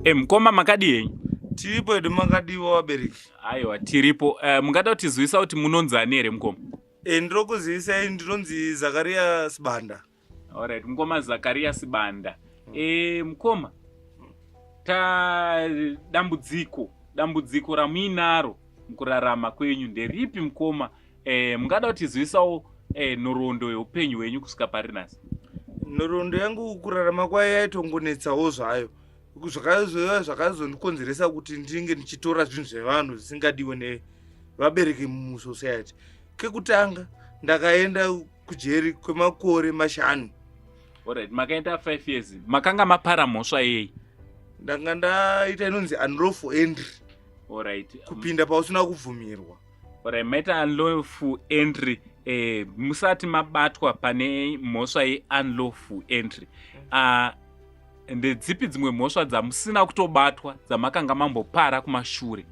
E, mukoma makadii henyu? Tiripo hedu, makadiwa vabereki? Aiwa, tiripo. Mungada kutizivisa kuti munonzani here, mukoma? E, ndinokuzivisai, ndinonzi Zakaria Sibanda. Alright, mukoma Zakaria Sibanda. E, mukoma, ta dambudziko ramuinaro mukurarama kwenyu nderipi, mukoma? E, mungada kutizivisawo nhoroondo yeupenyu hwenyu kusvika pari nhasi? Nhoroondo yangu kurarama kwayo yaitongonetsawo zvayo, zvakazova zvakazondikonzeresa kuti ndinge ndichitora zvinhu zvevanhu zvisingadiwe nevabereki musociety. Kekutanga ndakaenda kujeri kwemakore 5. Alright, makaenda 5 years. Makanga mapara mhosva yei? Ndanga ndaita inonzi unlawful entry. Kupinda pausina kubvumirwa. Alright, maita unlawful entry. Musati mabatwa pane mhosva yeunlawful entry, ndedzipi dzimwe mhosva dzamusina kutobatwa dzamakanga mambopara kumashure?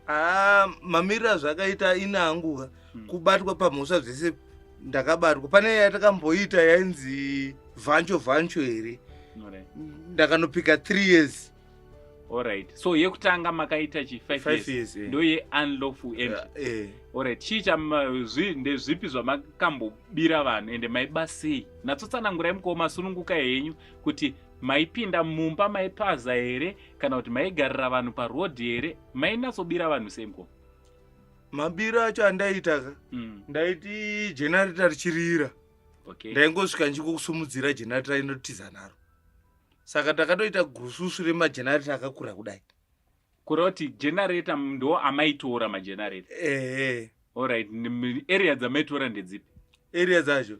Aa, mamiriro azvakaita inanguka kubatwa pamhosva dzese ndakabatwa. Pane yatakamboita yainzi vhancho vhancho here. Ndakanopika 3 years. Alright, so yekutanga makaita chi 5 5 years? Years, eh. Ndo yeunlawful entry? Eh. Alright, chii ndezvipi zvamakambobira vanhu, ende maiba sei? Natsotsanangurai, mukoma, sununguka henyu, kuti maipinda mumba maipaza here, kana kuti maigarira vanhu parodhi here? Mainatsobira vanhu sei, mukoma? Mabiro acho andaita ka, ndaiti generator richirira, ndaingosvika ndichingosumudzira generator inotiza naro. Saka takatoita gususu remagenerator akakura kudai. Kureva kuti generator ndo amaitora magenerator? Ehe. Alright, area dzamaitora ndedzipi? Area dzacho,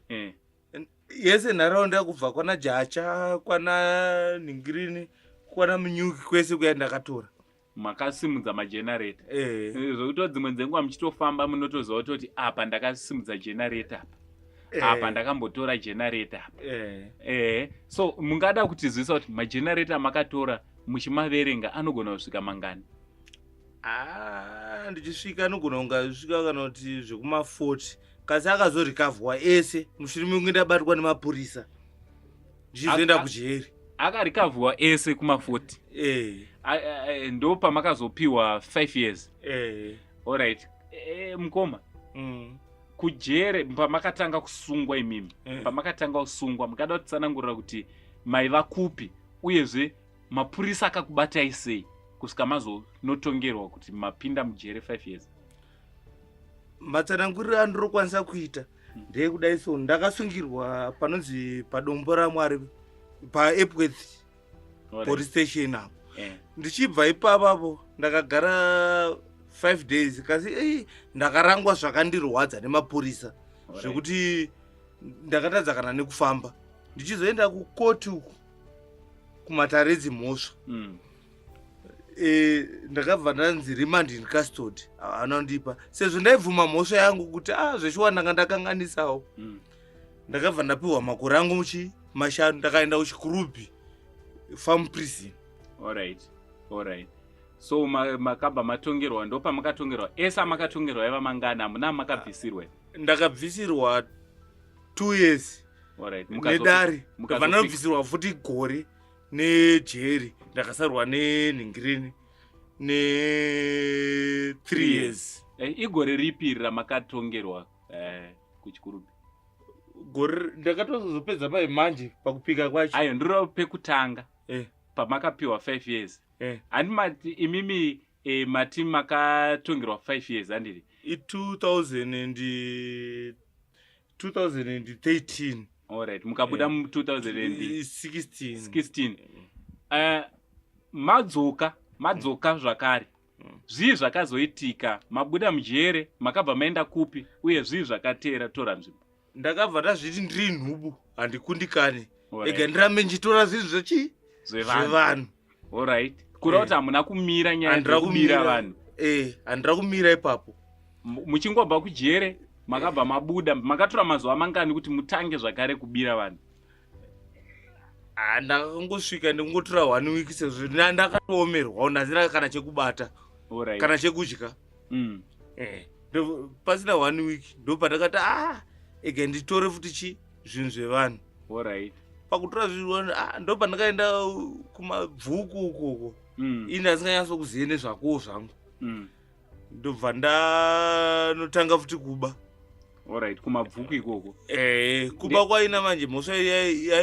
yese nharaunda, kubva kwana Jacha, kwana Ningirini, kwana Munyuki, kwese kuya ndakatora. Makasimudza magenerator? Ehe. Zvokuti dzimwe dzenguva muchitofamba munotoziva kutoti apa ndakasimudza generator apa, apa ndakambotora generator apa? So mungada kutizivisa kuti magenerator makatora muchimaverenga anogona kusvika mangani? Ah, ndichisvika anogona kunge achisvika kana kuti zvekuma40, kasi akazorikavhwa ese mushure mekunge ndabatwa nemapurisa ndichizoenda kujeri. Akarikavhiwa ese kuma40? Eh. Ndo pamakazopiwa 5 years? Eh. Alright. Mukoma, kujere pamakatanga kusungwa imimi, pamakatanga kusungwa, mukada kutsanangurira kuti maiva kupi, uyezve mapurisa akakubatai sei kusvika mazonotongerwa kuti mapinda mujere 5 years? Matsananguriro andinokwanisa kuita ndeyekudai. So ndakasungirwa panonzi paDombo raMwari, paEpworth police station apo. Ndichibva ipapapo ndakagara 5 days, kasi ei, ndakarangwa zvakandirwadza nemapurisa zvekuti ndakatadza kana nekufamba. Ndichizoenda kukoti uku kumatare edzimhosva, ndakabva ndanzi remand in custody. Anondipa sezvo ndaibvuma mhosva yangu kuti a zveshuwa ndanga ndakanganisawo. Ndakabva ndapiwa makore angu muchi 5. Ndakaenda kuChikurubi Farm Prison. Alright, so makabva matongerwa, ndo pamakatongerwa ese amakatongerwa aiva mangani? Hamuna makabvisirwa? Ndakabvisirwa 2 years nedare, ndabva ndabvisirwa futi gore nejeri. Ndakasarwa nenhingirini ne3 years. Igore ripi ramakatongerwa kuChikurubi? Gore ndakatozopedza pai manje pakupika kwacho. Ayo, ndiro pekutanga pamakapiwa 5 years? Handi mati imimi, mati makatongerwa 5 years, handiri? I2000 and 2013. Alright, mukabuda mu 2016? 16. Madzoka zvakare, zvii zvakazoitika mabuda mujere? Makabva maenda kupi, uye zvii zvakateera tora nzvimbo? Ndakabva ndazviti ndiri nhubu, handikundikani. Ega ndirambe ndichitora zvinhu zvechi zvevanhu. Zvevanhu. Alright, kureva kuti hamuna kumira nyaya Handina dzekubira kumira. vanhu? Handina kumira ipapo. Muchingobva kujere, makabva mabuda, makatora mazuva mangani kuti mutange zvakare kubira vanhu? Ah, ndakangosvika ndingotora one week, sezvo ndakatoomerwawo, ndasina kana chekubata kana chekudya. Pasina one week ndo pandakati, ah, ega nditore futi chi zvinhu zvevanhu. Alright. Pakutora zvinhu, ah, ndo pandakaenda kumabvuku ukoko. Ini ndasinganyatsokuzive nezvakowo zvangu. Ndobva ndanotanga futi kuba. Alright, kumabvuku ikoko. Kuba kwaina manje mhosva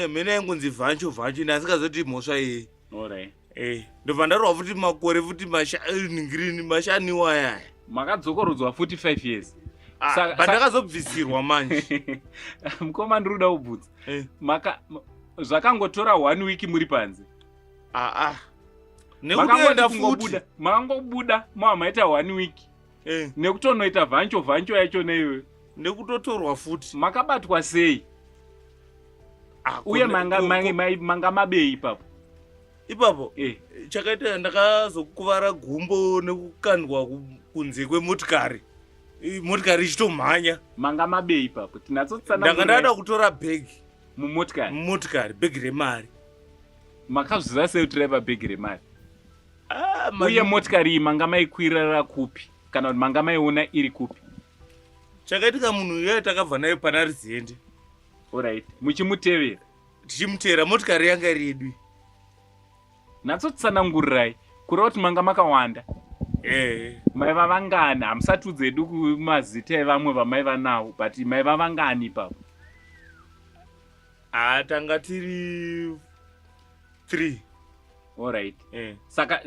mhene yaingonzi vhancho vhancho, ine asingazoti mhosva iyi. Ndobva ndarohwa futi makore futi mashaningirini mashaniwa ayaya. Makadzokorodzwa futi 5 years. Ah, pandakazobvisirwa manje. Mukoma, ndiri kuda kubvunza. Zvakangotora one week muri panze? Aa, nekutoenda futi. Kungobuda, makangobuda mava maita one week nekutonoita vhancho vhancho yacho neiwe? Nekutotorwa futi. Makabatwa sei? Ah, uye manga mabei ipapo? Ipapo chakaita ndakazokuvara gumbo nekukandwa kunze kwemotikari, motikari ichitomhanya. Manga mabei ipapo? Ndanga ndada kutora bhegi. Mumotikari? Mumotikari, bhegi remari. Makazviziva sei kuti raiva bhegi remari? Ah, Uye motikari iyi manga maikwirira kupi, kana kuti manga maiona iri kupi? Chakaitika, munhu iyayo takabva naye pana Rizende. Alright, muchimutevera? Tichimutevera, motikari yanga iri yedu. Natsotsanangurirai, kureva kuti manga makawanda? Eh. Maiva vangani? Hamusati edu kumazita evamwe vamaiva navo, but maiva vangani ipapo? Ah, tanga tiri three. Alright. Saka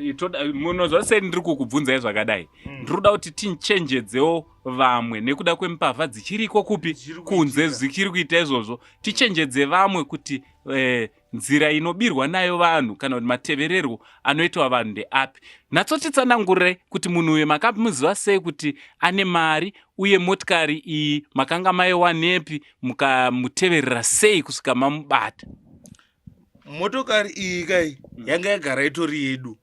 munozwa sei ndiri kukubvunzai zvakadai? Ndiri kuda kuti tichenjedzewo vamwe nekuda kwembavha dzichiriko kupi? Dzichiri kunze. Kuitika. Dzichiri kuita izvozvo. Tichenjedze vamwe kuti nzira inobirwa nayo vanhu kana kuti matevererwo anoitwa vanhu ndeapi. Natsotitsanangurirai kuti munhu uyu makamuziva sei kuti ane mari, uye motikari iyi makanga maiwanepi, mukamuteverera sei kusvika mamubata? Motokari iyi kai yanga yagara itori yedu.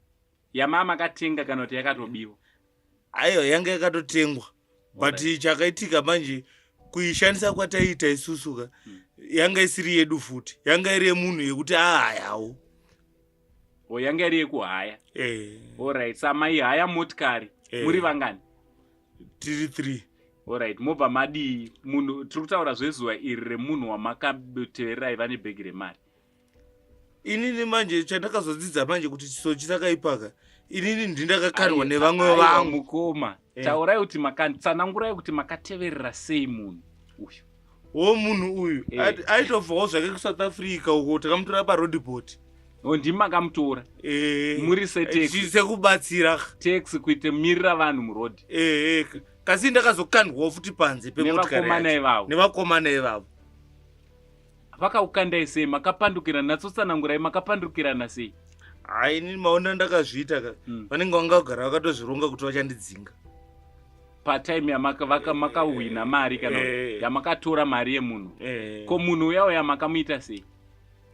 Yamaa makatenga kana kuti yakatobiwa? Aiwa, yanga yakatotengwa, but chakaitika manje, kuishandisa kwataiita isusu ka, yanga isiri yedu futi, yanga iri yemunhu yekuti ahayawo. O, yanga iri yekuhaya? Eh. Alright, samaihaya motikari muri vangani? Tiri three. Alright, mobva madii? Munhu tiri kutaura zvezuva iri remunhu wamakatevererai vane bhegi remari. Inini manje chandakazodzidza manje kuti chiso chisakaipaka, inini ndindakakandwa nevamwe Aiwa, vangu. Mukoma, taurai kuti tsanangurai kuti makateverera sei munhu uyu. Wo munhu uyu aitobvawo zvake kuSouth Africa uko, takamutora paRoadport. O, ndimi makamutora? Muri setaxi? Sekubatsira. Taxi, kuite mirira vanhu murodhi? Eh, kasi ndakazokandwawo futi panze pemotikari Nevakomana yacho. ivavo? Nevakomana ivavo. Vakaukandai sei? Makapandukirana? Natsotsanangurai, makapandukirana sei? Hai, inini maona ndakazviita ka, vanenge vangagara vakatozvironga kuti vachandidzinga. Patime yamakahwina mari kana yamakatora mari yemunhu? Ko munhu uya uya makamuita sei?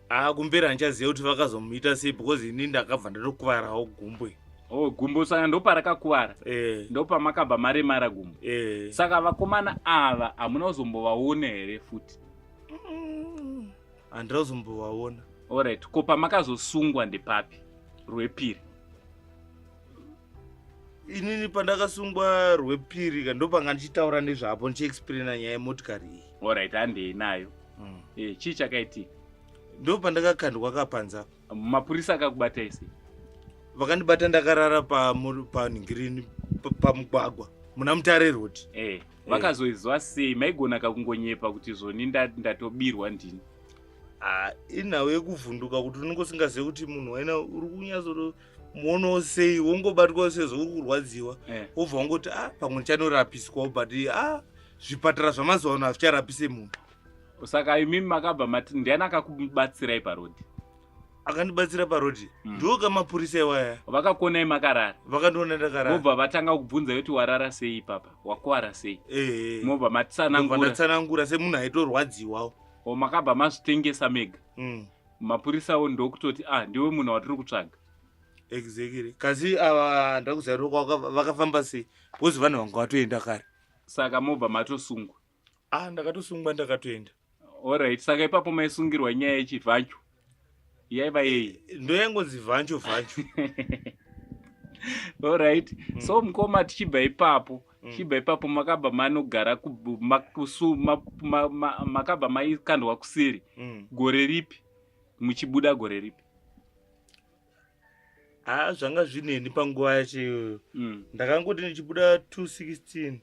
Ah, kumberi handichaziva kuti vakazomuita sei, because inini ndakabva ndatokuvarawo gumbwe. O, gumbo, saka ndoparakakuvara? Eh. Ndopamakabva maremara gumbo? Eh. Saka vakomana ava hamuna kuzombovaona here futi? Handina kuzombovaona. Alright, ko pamakazosungwa ndepapi rwepiri? Inini pandakasungwa rwepiri ka, ndopanga ndichitaura nezvapo, ndichiexplaina nyaya yemotikari iyi. Alright, handei nayo. Chii chakaitika? Ndo pandakakandwa kapanza. Mapurisa akakubatai sei? Vakandibata ndakarara panhingirini, pamugwagwa muna Mutare Road. Vakazoizwa sei? Maigona kakungonyepa kuti zvoni ndatobirwa ndini. Ah, inhau yekuvhunduka kuti unenge usingazivi kuti munhu waina uri kunyatsomuonawo sei, wongobatwawo sezvo uri kurwadziwa, wobva wangoti, "A, pamwe ndichanorapiswawo," but a, zvipatara zvamazuva ano hazvicharapise munhu. Saka imimi makabva mati ndiani akakubatsirai parodhi? Akandibatsira parodhi ndiwo kamapurisa iwaya. Vakakuonai makarara? Vakandiona ndakarara. Mobva vatanga kubvunza kuti warara sei ipapa, wakwara sei? Eh. Mobva Ndobva matsanangura? Ndatsanangura semunhu aitorwadziwawo. O, makabva mazvitengesa mega? Mapurisawo ndokutoti, "Ah, ndiwe munhu watiri kutsvaga." Exactly, kasi ava handina kuziva kuti vakafamba sei, because vanhu vanga vatoenda kare. Saka mobva matosungwa? Ah, ndakatosungwa, ndakatoenda. Alright, saka ipapo maisungirwa nyaya yechivhancho yaiva yei? Ndoyangonzi vhancho vhancho. Alright, so mukoma, tichibva ipapo, tichibva ipapo makabva manogara makabva maikandwa kuseri gore ripi? Muchibuda gore ripi? Ha, zvanga zvineni panguva yacho iyoyo. Ndakangoti ndichibuda 216,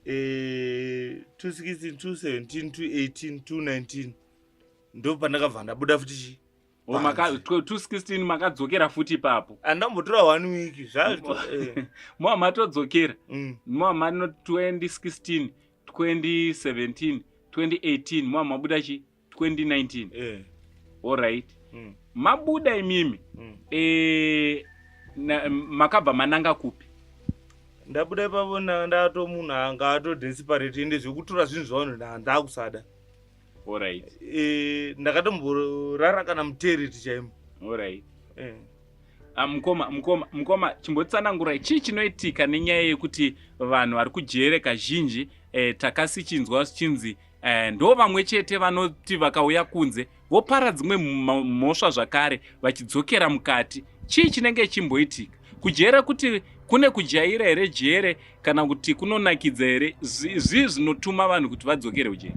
216, 217, 218, 219, ndo pandakabva ndabuda futi chi. O, 216 makadzokera futi ipapo? Andambotora one week zvazvo. Moa matodzokera. Moa mano 2016, 2017, 2018, moa mabuda chi 2019. Eh. Alright. Mabuda imimi, makabva mananga kupi? Ndabuda ipapo, ndato munhu anga atodesperate, ende zvekutora zvinhu zvavanhu ndakusada. Ndakatomborara kana mutereti chaimo. Alright. Ah, mukoma, mukoma, mukoma, chimbotsanangurai chii chinoitika nenyaya yekuti vanhu vari kujere kazhinji, takasichinzwa chinzi ndo vamwe chete vanoti vakauya kunze vopara dzimwe mhosva zvakare vachidzokera mukati. Chii chinenge chimboitika kujere? Kuti kune kujaira here jere, kana kuti kunonakidza here? Zvii zvinotuma vanhu kuti vadzokere kujere?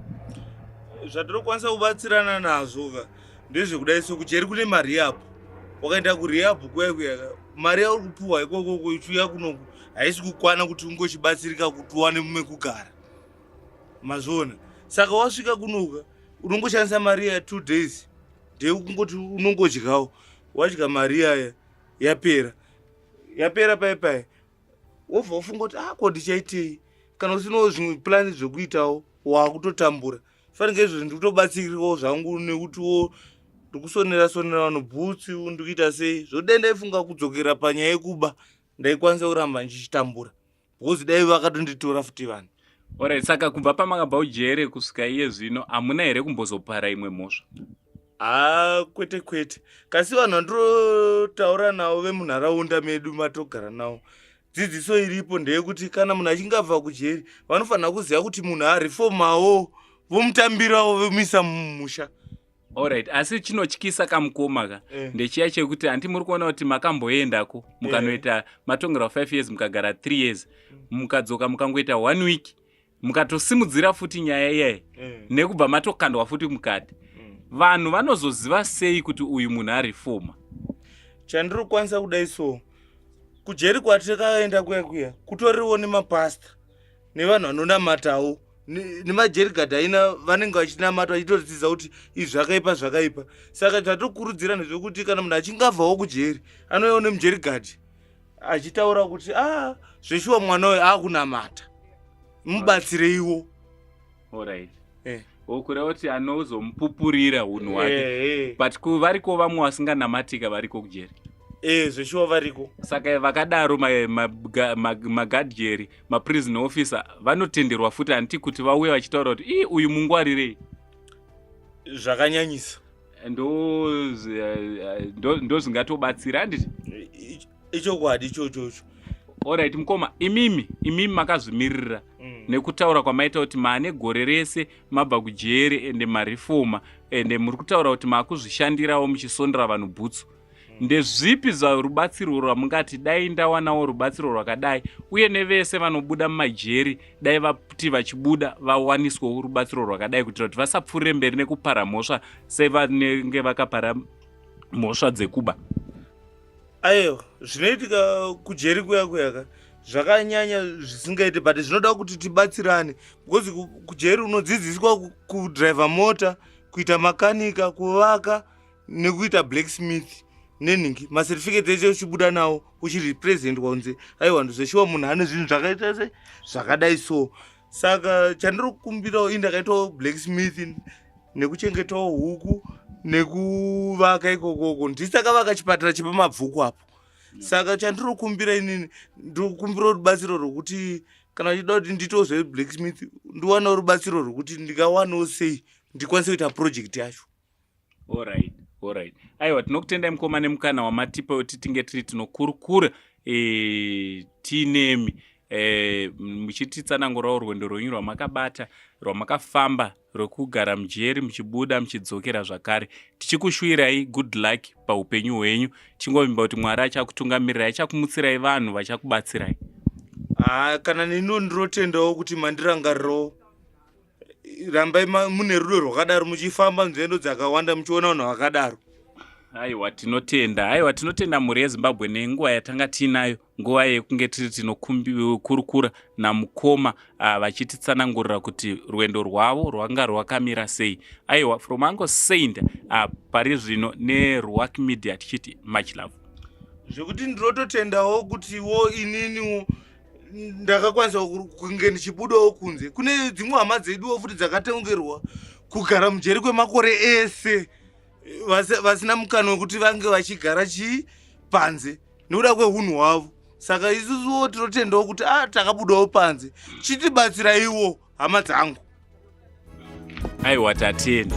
Zvatinokwanisa kubatsirana nazvo ka ndezvekudai. So kujeri kune marehab. Wakaenda kurehab kuya kuya, mari yauri kupuhwa ikokoko ichiuya kunoku haisi kukwana kuti unge uchibatsirika kuti uwane mekugara, mazviona? Saka wasvika kunoka, unongoshandisa mari ya 2 days, ndekungoti unongodyawo. Wadya mari yaya, yapera, yapera pai pai, wobva wafunga kuti, "Ah, ko ndichaitei?" Kana usinawo zvimwe plani zvekuitawo, waakutotambura. Fanike izvozvi ndikutobatsirikawo zvangu nekutiwo ndikusonera sonera vanhu bhutsu, ndikuita sei. Zvodai ndaifunga kudzokera panyaya yekuba, ndaikwanisa kuramba ndichitambura, because dai vakatonditora futi vanhu. Alright, saka kubva pamakabva ujere kusvika iye zvino, hamuna here kumbozopara imwe mhosva? Ha, kwete, kwete. Kasi vanhu vandirotaura navo vemunharaunda medu matogara navo, dzidziso iripo ndeyekuti kana munhu achinge abva kujeri, vanofanira kuziva kuti munhu arefomawo, vomutambirawo, vomuisa mumusha. Alright, asi chinotyisa kamukoma ka, ndechiya chekuti handi muri kuona kuti makamboendako, mukanoita matongerwa 5 years, mukagara 3 years, mukadzoka, mukangoita one week, mukatosimudzira futi nyaya iyayi, nekubva matokandwa futi mukati. Vanhu vanozoziva sei kuti uyu munhu arefoma? Chandiri kukwanisa kudai, so kujeri kwatakaenda kuya kuya kutoriwo nemapasta nevanhu vanonamatawo, nemajerigadi aina vanenge vachinamata, vachitodzidza kuti izvi zvakaipa, zvakaipa. Saka zvatokurudzira ndezvekuti kana munhu achinge abvawo kujeri, anouyawo nemujerigadi achitaura kuti, "A, zveshuwa mwana uyu aakunamata, mubatsireiwo." Alright. Okureva kuti anozomupupurira unhu hwake. But variko vamwe vasinganamatika variko kujeri? Eh, zveshuwa variko. Saka vakadaro magadhjeri, maprison officer vanotenderwa futi handiti kuti vauye vachitaura kuti, "Ii, uyu mungwarirei"? Zvakanyanyisa. Ndo zvingatobatsira, handiti? Ichokwadi ichochocho. Alright, mukoma, imimi makazvimirira nekutaura kwamaita kuti maane gore rese mabva kujeri, ende marefoma, ende muri kutaura kuti maakuzvishandirawo muchisondera vanhu bhutsu. Ndezvipi zvarubatsiro rwamungati dai ndawanawo rubatsiro rwakadai, uye nevese vanobuda mumajeri dai vati vachibuda vawaniswewo rubatsiro rwakadai, kuitira kuti vasapfuurire mberi nekupara mhosva sevanenge vakapara mhosva dzekuba? Aiwa, zvinoitika kujeri kuya kuyaka zvakanyanya zvisingaiti, but zvinoda kuti tibatsirane, because kujeri unodzidziswa kudhiraivha mota, kuita makanika, kuvaka nekuita blacksmith nenhingi. Macertificate echo uchibuda nawo uchirepresentwa kunze, aiwa, ndozveshuwa munhu ane zvinhu zvakaita se zvakadai. So saka chandiri kukumbirawo, ii, ndakaitawo blacksmith nekuchengetawo huku nekuvaka ikokoko, ndisakavaka chipatara chepamabvuku apo. Saka chandiri kukumbira inini, ndiri kukumbira rubatsiro rwekuti kana uchida kuti ndiitewo zveblacksmith, ndiwanewo rubatsiro rwekuti ndingawanawo sei ndikwanise kuita project yacho. Alright, aiwa, tinokutendai mukoma nemukana wamatipa wekuti tinge tiri tinokurukura tiinemi, muchititsanangurawo rwendo rwenyu rwamakabata, rwamakafamba, rwekugara mujeri, muchibuda, muchidzokera zvakare. Tichikushuwirai good luck paupenyu hwenyu, tichingovimba kuti Mwari achakutungamirirai, achakumutsirai vanhu vachakubatsirai. Ha, kana neniwo ndinotendawo kuti mandirangarirawo. Rambai mune rudo rwakadaro muchifamba nzendo dzakawanda muchiona vanhu vakadaro. Aiwa tinotenda, aiwa tinotenda mhuri yeZimbabwe nenguva yatanga tiinayo, nguva yekunge tiri tinokurukura namukoma vachititsanangurira kuti rwendo rwavo rwanga rwakamira sei. Aiwa, from Uncle Saint pari zvino neRwak Media tichiti much love. Zvekuti ndinototendawo kutiwo ininiwo ndakakwanisa kunge ndichibudawo kunze. Kune dzimwe hama dzeduwo futi dzakatengerwa kugara mujeri kwemakore ese vasina mukana wekuti vange vachigara chii panze nekuda kwehunhu hwavo. Saka isusuwo tinotendawo kuti a takabudawo panze, chitibatsiraiwo hama dzangu. Aiwa tatendi.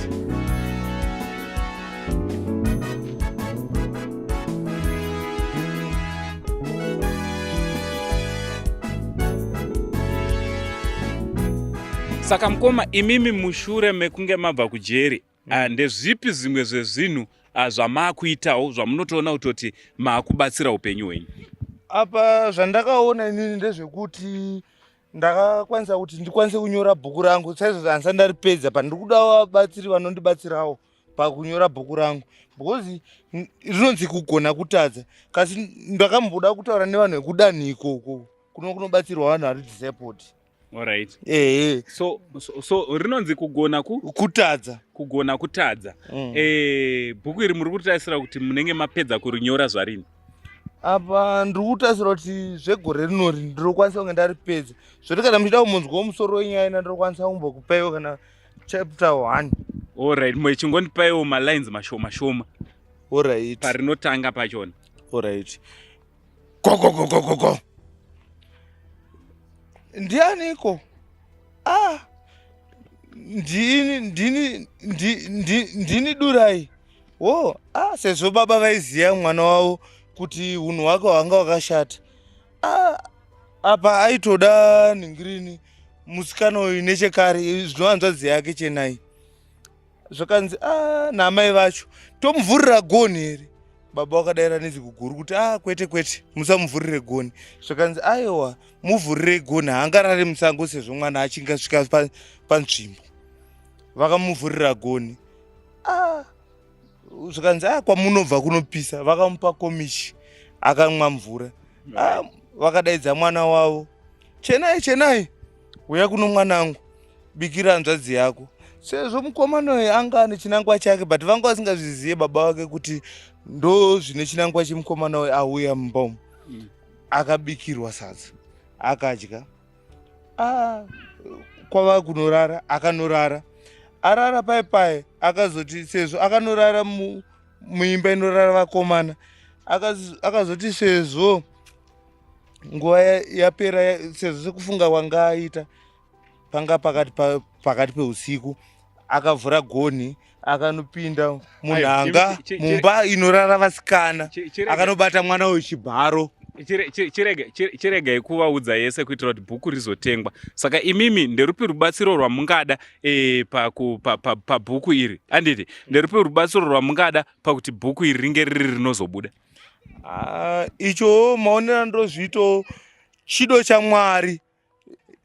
Saka mukoma, imimi mushure mekunge mabva kujeri, ndezvipi zvimwe zvezvinhu zvamaakuitawo zvamunotoona kutoti maakubatsira upenyu hwenyu? Apa zvandakaona inini ndezvekuti ndakakwanisa kuti ndikwanise kunyora bhuku rangu saizvozvo handisati ndaripedza, pa ndiri kuda vabatsiri vanondibatsirawo pakunyora bhuku rangu, because rinonzi Kugona Kutadza. Kasi ndakamboda kutaura nevanhu vekudanhiko uko kuno kunobatsirwa vanhu vari disabled. Alright. Ehe. So rinonzi Kugona Kutadza. Kugona Kutadza. Bhuku iri muri kutarisira kuti munenge mapedza kurinyora zvarini? Apa ndiri kutarisira kuti zvegore rinori ndinokwanisa kunge ndaripedza. Zvoti kana muchida kumunzwawo musoro wenyaya ina, ndinokwanisa kumbokupaiwo kana chapter 1. Alright, mwechingondipaiwo malines mashoma shoma. Alright. Parinotanga pachona. Alright. Go go go go go go. Ndianiko? Ah. Ndini ndini ndini Durai. Wo, ah, sezvo baba vaiziya mwana wavo kuti unhu hwake hwanga hwakashata. Ah, apa aitoda ningirini musikana uyu nechekare, zvino hanzvadzi yake Chenai. Zvakanzi ah, naamai vacho, tomuvhurira goni here? Baba vakadaira nezwi guru kuti ah, kwete kwete, musamuvhurire goni. Zvakanzi aiwa, muvhurire goni, haangarari musango sezvo mwana achinge asvika panzvimbo. Vakamuvhurira goni. Ah, zvikanzi ah, kwamunobva kunopisa. Vakamupa komichi, akamwa mvura. Ah, vakadaidza mwana wavo, Chenai, Chenai, uya kuno mwanangu, bikira hanzvadzi yako. Sezvo mukomana uyu anga ane chinangwa chake, but vanga vasingazvizive baba vake kuti ndo zvine chinangwa chemukomana uyu auya mumba umu. Akabikirwa sadza, akadya. Ah, kwava kunorara, akanorara. Arara pai pai, akazoti sezvo akanorara muimba inorara vakomana, akazoti sezvo nguva yapera, sezvo sekufunga kwanga aita, panga pakati peusiku, akavhura gonhi, akanopinda munhanga mumba inorara vasikana, akanobata mwana wechibharo. Chiregai kuvaudza yese kuitira kuti bhuku rizotengwa. Saka imimi nderupi rubatsiro rwamungada pabhuku iri? Anditi nderupi rubatsiro rwamungada pakuti bhuku iri ringe riri rinozobuda? Ah, icho maonero andozviito, chido chaMwari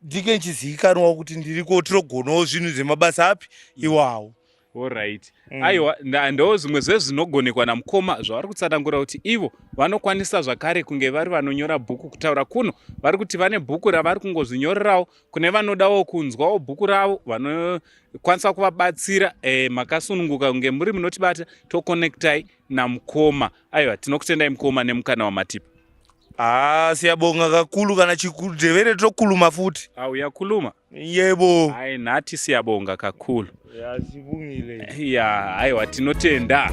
ndinge ndichizivikanwa kuti ndiriko, tinogonawo zvinhu zvemabasa api iwawo. Alright. Aiwa, ndo zvimwe zvezvinogonekwa namukoma zvavari kutsanangura kuti ivo vanokwanisa zvakare kunge vari vanonyora bhuku. Kutaura kuno vari kuti vane bhuku ravari kungozvinyorerawo. Kune vanodawo kunzwawo bhuku ravo, vanokwanisa kuvabatsira, makasununguka kunge muri munotibata, tokonektai namukoma. Aiwa, tinokutendai mukoma nemukana wamatipa. Ah, siyabonga kakhulu, kana chikudevere tokhuluma futi. Awu, uyakhuluma? Yebo. Hayi, nathi siyabonga kakhulu. Ya, sibongile. Ya, aiwa tinotenda.